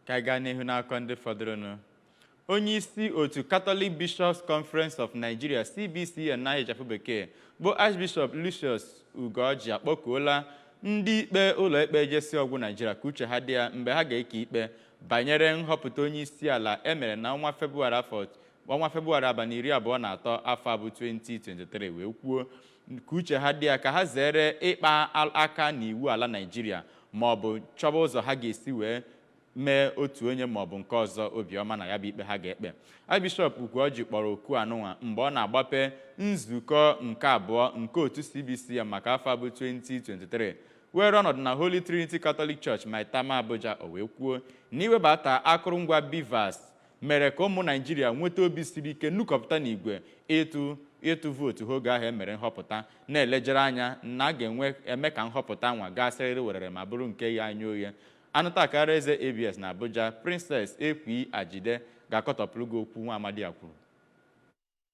Ka anyị gaa n'ihu n'akụkọ ndị fọdụrụnụ. Onye isi otu Catholic Bishops Conference of Nigeria, CBCN na ịchafụ bekee, bụ Archbishop Lucius Ugoji akpọkuola ndị ikpe ụlọ ikpe ejesi ọgwụ Naijiria ka uche ha dị ya mgbe ha ga-eke ikpe banyere nhọpụta onye isi ala e mere na ọnwa Febụwarị afọ ọnwa Febụwarị abalị 23 afọ a bụ 2023, wee kwuo ka uche ha dị ya ka ha zere ịkpa aka n'iwu ala Naijiria ma ọ bụ chọba ụzọ ha ga-esi wee mee otu onye ma ọ bụ nke ọzọ obiọma na ya bụ ikpe ha ga-ekpe. Archbishop Ugoji kpọrọ oku anụnwa mgbe ọ na-agbape nzukọ nke abụọ nke otu CBCN maka afọ abụ 2023 were ọnọdụ na Holy Trinity Catholic Church, Maitama, Abuja. O wee kwuo na iwebata akụrụngwa BVAS mere ka ụmụ Naijiria nweta obi siri ike nukọpụta n'igwe ịtụ vootu ha oge ahụ e mere nhọpụta, na-elejere anya na a ga-enwe eme ka nhọpụta nwa gaa sịrịrị werere ma bụrụ nke ya anya oghe. Anụta akara eze ABS na Abuja, Princess Ekwi Ajide, ga-akọtọpụrụ gị okwu nwa amadi a kwuru.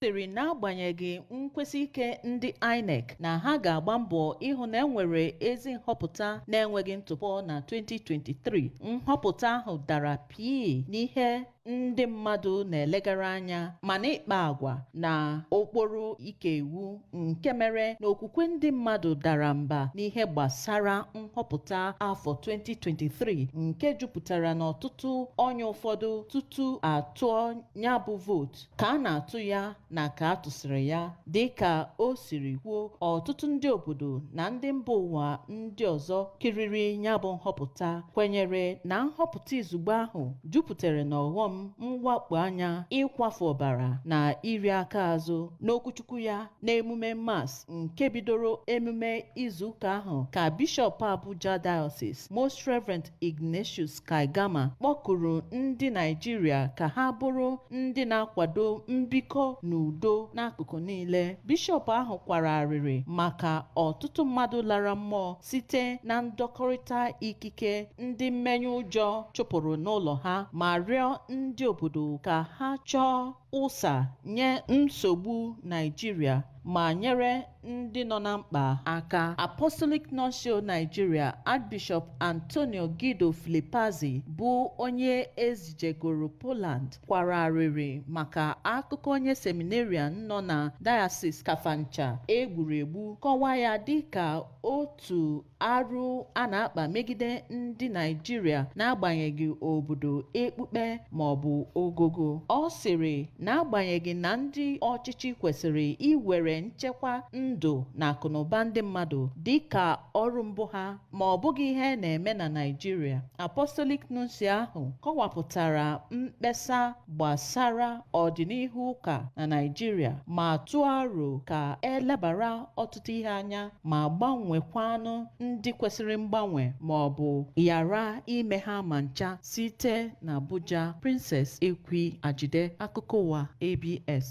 Sịrị n'agbanyeghị nkwesị ike ndị INEC na ha ga-agba mbọ ịhụ na enwere ezi nhọpụta na-enweghị ntụpọ na 2023, nhọpụta ahụ dara pii n'ihe ndị mmadụ na-elegara anya mana ịkpa agwa na okporo ike iwu, nke mere na okwukwe ndị mmadụ dara mba n'ihe gbasara nhọpụta afọ 2023 nke jupụtara n'ọtụtụ ọnya ụfọdụ tutu atụọ ya bụ vootu, ka a na-atụ ya na ka a tụsịrị ya. Dịka o siri kwuo, ọtụtụ ndị obodo na ndị mba ụwa ndị ọzọ kiriri ya bụ nhọpụta kwenyere na nhọpụta izugbe ahụ jupụtara n'ọghọm, mwakpo anya, ịkwafu ọbara na iri aka azụ. N'okwuchukwu ya n'emume Mass nke bidoro emume izuụka ahụ ka Bishọp Abuja Diocese, Most Reverend Ignatius Kaigama, kpọkuru ndị Naijiria ka ha bụrụ ndị na-akwado mbikọ n'udo n'akụkụ niile. Bishọp ahụ kwara arịrị maka ọtụtụ mmadụ lara mmụọ site na ndọkọrịta ikike ndị mmenye ụjọ chụpụrụ n'ụlọ ha, ma rịọ ndị obodo ka ha chọọ ụsa nye nsogbu Naijiria ma nyere ndị nọ na mkpa aka. Apostolic Nuncio Nigeria, Archbishop Antonio Guido Filipazzi, bụ onye ezijegoro Poland, kwara arịrị maka akụkọ onye seminarian nọ na Diocese Kafancha egburu egbu, kọwaa ya dịka otu arụ a na-akpa megide ndị Naijiria n'agbanyeghị obodo, ekpukpe ma ọ bụ ogogo. Ọ sịrị n'agbanyeghị na ndị ọchịchị kwesịrị iwere nchekwa ndụ na akụnụba ndị mmadụ dịka ọrụ mbụ ha, ma ọ bụghị ihe na-eme na Naịjirịa. Apostolic Nuncio ahụ kọwapụtara mkpesa gbasara ọdịnihu ụka na Naịjirịa ma tụọ aro ka elebara ọtụtụ ihe anya ma gbanwekwanụ ndị kwesịrị mgbanwe ma ọ bụ ghara ime ha ma ncha. Site na Abuja, Princess Ekwi Ajide, akụkọ ụwa ABS.